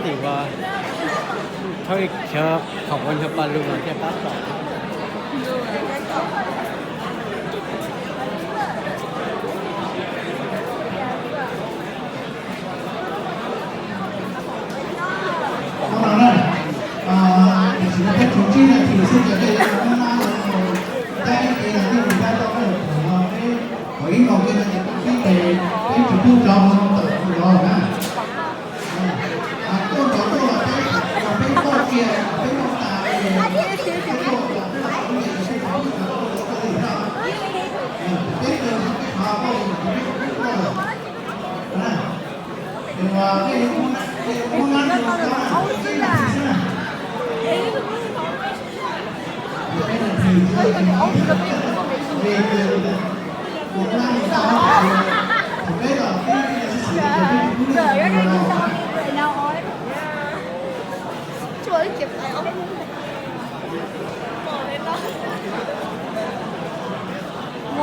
Tim uas thawb khiav qhov uas nyuag pas lug los thiaj tab tom. Tam sim no peb tshuav tsib nas this xwb ces peb yuav tau muab nab los mus tab ib ce los yeej mus tab tau na. Thaum no peb, thaum ib hmos kiag no ces peb tes peb tsis pub rau tawm tus los na. Tuaj nrov tuaj los peb, peb tuaj kiag peb tuaj tas, peb tuaj los peb los peb los peb los tuaj li na. Peb tuaj peb qhov tuaj li peb tuaj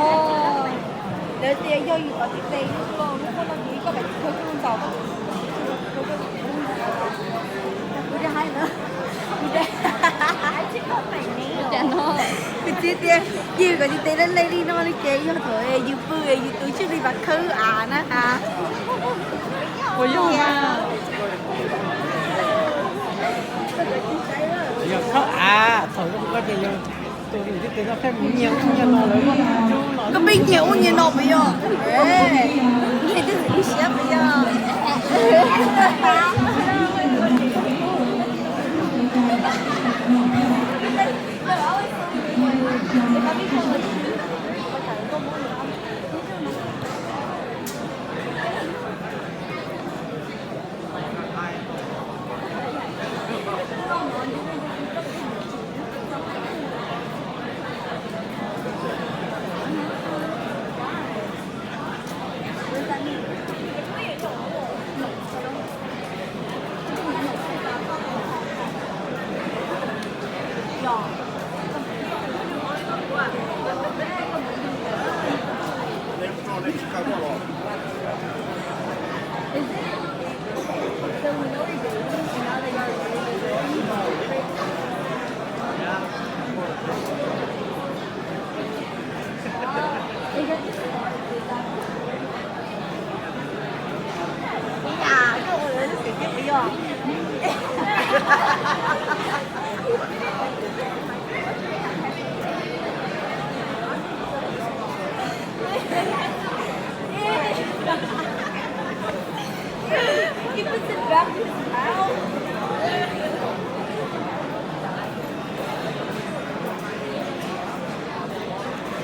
na. Lawv tias yog yus cov txiv tes yus los lub koj no ces koj pais tsis khaws koj lub ntxaus koj. Kuv, kuv txiv tias yus cov txiv tes laj laj li no li ces yog thaum yus pw yus tus tswj li pas khawb av na. Puas yog? Yog khawb av thaum koj ces yog tus txiv tes no pheej nyiag ub nyiag no lawm. Koj pheej nyiag ub nyiag no puas yog? Nyiag twb tsis siab puas yog?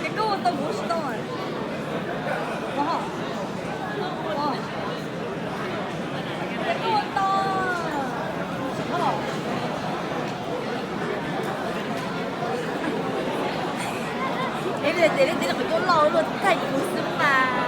Ces koj ua tau kuv tsis tau. Ces koj ua tau. Es li tias li tias kuv tuaj loj luaj thaij kuv xwb mas.